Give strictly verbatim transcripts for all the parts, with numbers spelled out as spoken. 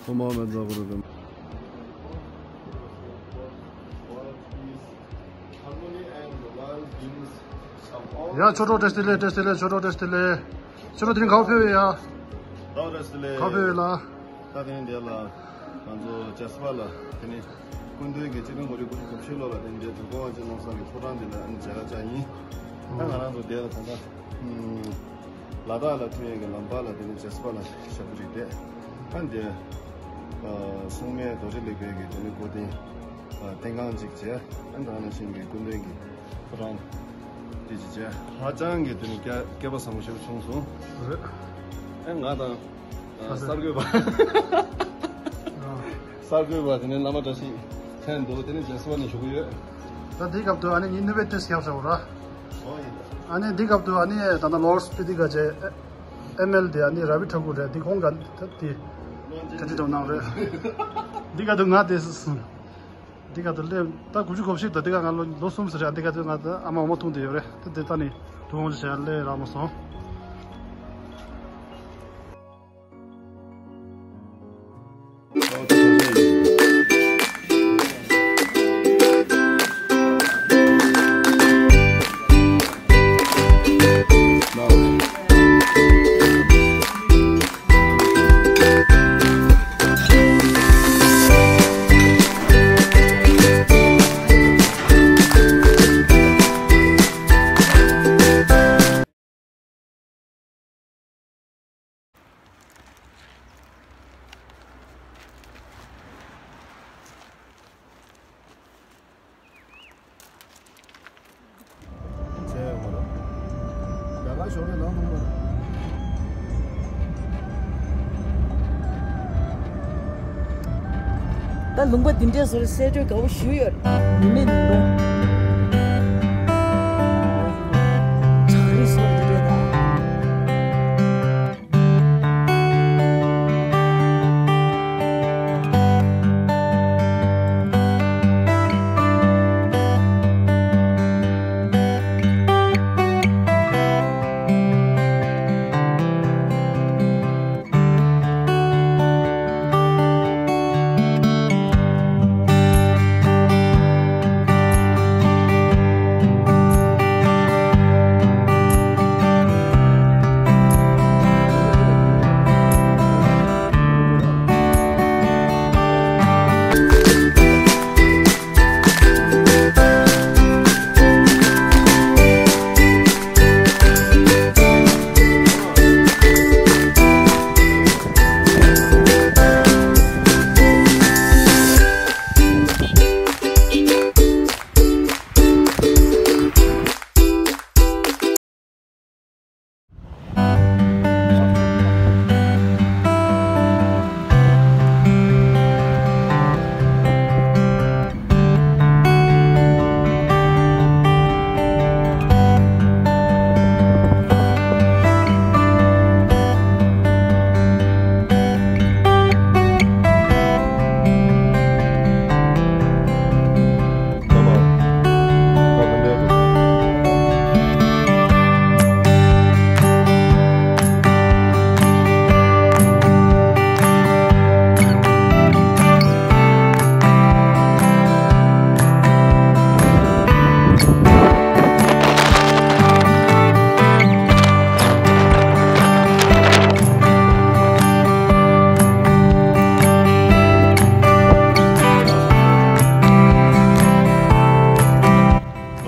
ཐོག་མ་མེད་ཚ་གོ་རུ་དུ། ཡ་ཆོས་གྲོགས་བཀྲ་ཤིས་བདེ་ལེགས། བཀྲ་ཤིས་བདེ་ལེགས། ཆོས་གྲོགས་བཀྲ་ཤིས་བདེ་ལེགས། ཆོས་གྲོགས་དེ་རིང་ག་པར་ཕེབས་ཡོད་ཡ། ད་བཀྲ་ཤིས་བདེ་ལེགས། ག་པར་ཕེབས་ཡོད་ལ། ད་དེ་རིང་འདི་ལ་ང་ཚོ་ཇེ་སི་པ་ལ་དེ་ནི་སྐུ་མདུན་གྱི་ཆིག་སྟོང་དགུ་བརྒྱ་དགུ་བཅུ་གོ་བཞི་ལོ་ལ་དེ་འདྲའི་དུས་འཁོར་དབང་ཆེན་གནམ་ས་གི་ཕོ་བྲང་འདི་ལ་ཨ་ནི་མཇལ་ཁ་བཅར་ཡིན། ད་ང་རང་ཚོ་འདི་ལ་ད་ལྟ་ལ་དྭགས་ལ་ཐོན་ཡས་ཀྱི་ལམ་བར་ལ་དེ་ནི་ཇེ་སི་པ་ལ་ཞབས་ཏོག་རིགས་བསྡད། ཨ་འདི་སྲུང་མའི་རྡོ་རྗེ་ལེགས་པའི་གི་དེ་ནི་སྒོ་བསྟེན་རྟེན་ཁང་གཅིག་བྱས། ཨ་ནི་ད་ནང་བཞིན་གྱི་སྐུ་མདུན་གྱི་ཁོ་རང་དེ་ཅི་བྱས་ཧ་ཅང་གི་དེ་ནི་སྐལ་སྐལ་པ་བཟང་པོ་ཞིག་བྱུང་སོང་། རེད། ཨ་ང་དང་ཨ་གསར་འགོད་པ། ཨ་གསར་འགོད་པ་དེ་ནི་བླ་མ་བཀྲ་ཤིས་ཕེབས་འདུག་དེ་ནི་ཇེ་སི་པ་ནས་ཞུ་གི་ཡོད། ད་འདི་སྐབས་དུ་ཨ་ནི་ངའི་ནུས་པའི་ཏོག་ཙམ་བཞག་བཞག་ར། ཨོ་ཡིན། ཨ་ནི་འདི་སྐབས་དུ་ཨ་ནི་ད་ལྟ་ལོར་སྤི་ཏི་ག་ཅེ་ཨེམ་ཨེལ་དེ་ཨ་ནི་ར་བི་ཐ་གུར་རེད། འདི་ཁོང་ག་ད་དེ་གྲ་སྒྲིག་དང་གནང་རེད། འདི་སྐབས་དུ་ང་དེ་སུ་སུ། འདི་ག་དུ་སླེབས་ད་དགུ་བཅུ་གོ་བཞི་དང་འདི་ག་ང་ལོ་ལོ་གསུམ་ཟེར་ཡ། འདི་ག་དུ་ང་ད་ཨ་མ་འོ་མ་འཐུང་དུ་ཡོད་རེད། ད་འདི་ད་ནི་དུ་འོང་ཞེས་སླེབས་རག་མ་སོང་། ད་ལུང་པ་འདི་འདྲའི་བཟོ་རེད། གསལ་སྒྲོན་དགའ་པོ་ཞུ་ཡོད། མི་མེད་ལུང་པ། བྲག་རི་བཟོ་འདི་འདྲའི་ད།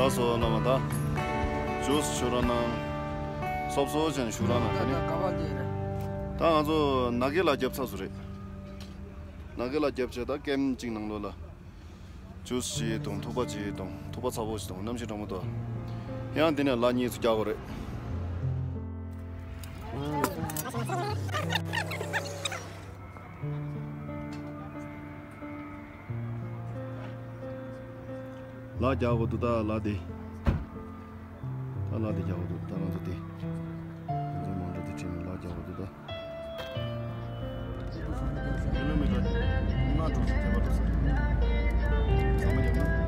ལགས་སོ་བླ་མ། ད་ཇུས་བཞུ་རོགས་གནང་། སོབ་སོབ་བྱས་ནས་བཞུ་རོགས་གནང་། ད་ནི་ད་ང་ཚོ་ནག་གི་ལ་རྒྱབ་ཚར་སོང་རེད། ནག་གི་ལ་རྒྱབ་བྱས་ད་ཀེམ་གཅིག་ནང་ལོགས་ལ་ཇུས་ཅིག་དང་ཐུག་པ་ཅིག་དང་ཐུག་པ་ཚ་པོ་ཞིག་དང་གནམ་གཤིས་གྲང་མོ་འདུག་ཡང་འདི་ནས་ལ་གཉིས་སུ་རྒྱག་དགོས་རེད། ལ་རྒྱག་དགོས་འདུག་ད་ལ་དེ། ད་ལ་དེ་རྒྱག་དགོས་འདུག་ད་ང་ཚོ་དེ། ང་ཚོ་མང་གྲོ་དེ་ཁྲིད་ནས་ལ་རྒྱག་དགོས་འདུག་ད། ཀི་ལོ་མི་ཊར་ལྔ་དྲུག་ཅིག་ཁྱད་པར་འདུག་ས་རེད། ཚང་མ་རྒྱབ་ན།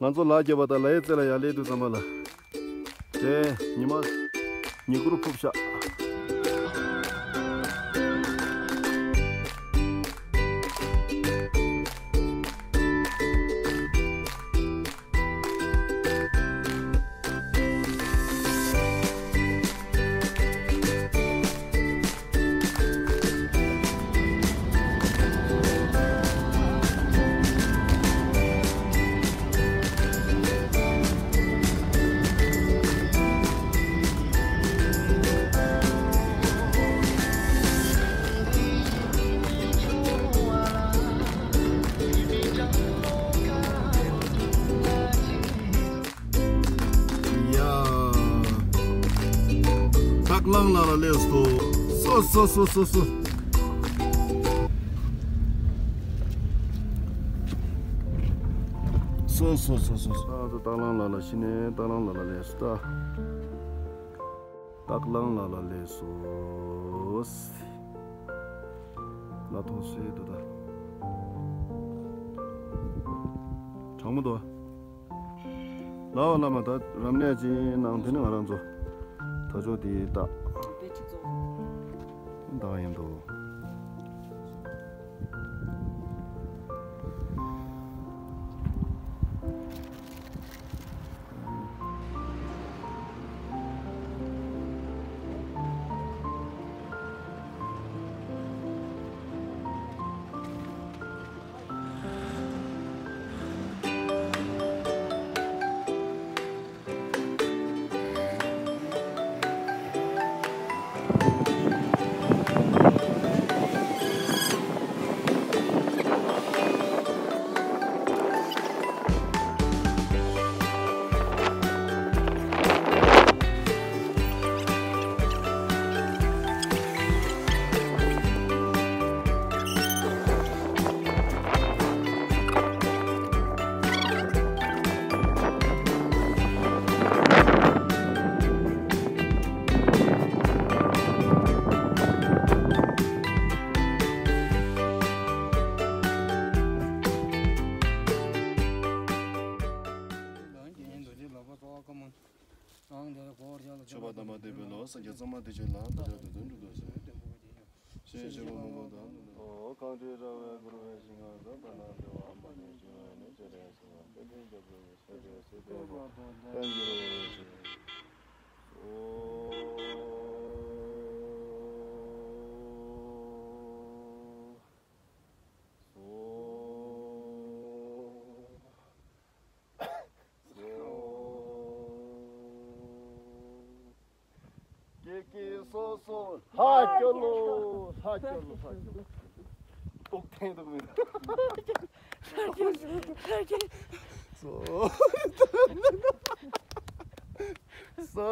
ང་ཚོ་ལ་རྒྱབ་པ་དང་ལའི་རྩེ་ལ་ཡར་སླེབས་དུས་ཙམ་པ་ལ། དེ་ཉི་མ་ཉི་གུར་ཕུབ་ཤག་ཡ། སྟག་གླང་ལ་ལ་སླེབས་སོ། སོ་སོ་སོ་སོ་སོ། སོ་སོ་སོ་སོ། ད་ད་སྟག་གླང་ལ་ལ་ཕྱིན་ནས་སྟག་གླང་ལ་ལ་སླེབས་སོ་ད། སྟག་གླང་ལ་ལ་སླེབས་སོ། ལ་ཐོ་སེ་དུ་ད། གྲང་མོ་དོ། ལའོ་བླ་མ། ད་རབ་གནས་ཅིག་གནང་། དེ་ནི་ང་རང་ཚོ་ད་ཕྱོགས་དེའི་རྟགས་བདག་ཡིན་འདུག་མཆོད་པ་དམ་པ་འདེབས་པའི་ལོ། སངས་རྒྱས་གཙང་མ་བདེ་ཆེན་ལ། བདག་ཅག་དོན་དམ་འགྲུབ་ཐོབ་ཟེར། ཞེས་ཕྱིར་ལོ་མང་པོ་དང་། ཨོ། གང་དུ་ར་བས་བསྐོར་བའི་ཞིང་ཁམས་སུ། ཕ་ན་དེ་བ་མ་ནས་བྱུང་བའི་ནི། སྤྱན་རས་གཟིགས་དབང་བསྟན་འཛིན་རྒྱ་མཚོ་ཡི། ཞབས་པད་སྲིད་པའི་དཔལ་འབྱོར་བའི་ཕྱིར། ཨོ། ཨོ། ཀྱེ་ཀྱེ་སོ་སོ་ལྷ་སྐྱོ་ལོ། ལྷ་སྐྱོ་ལོ། ལྷ་སྐྱོ་ལོ། ཏོག་ཐེན་ཏོག་མིན། སོ་སོ།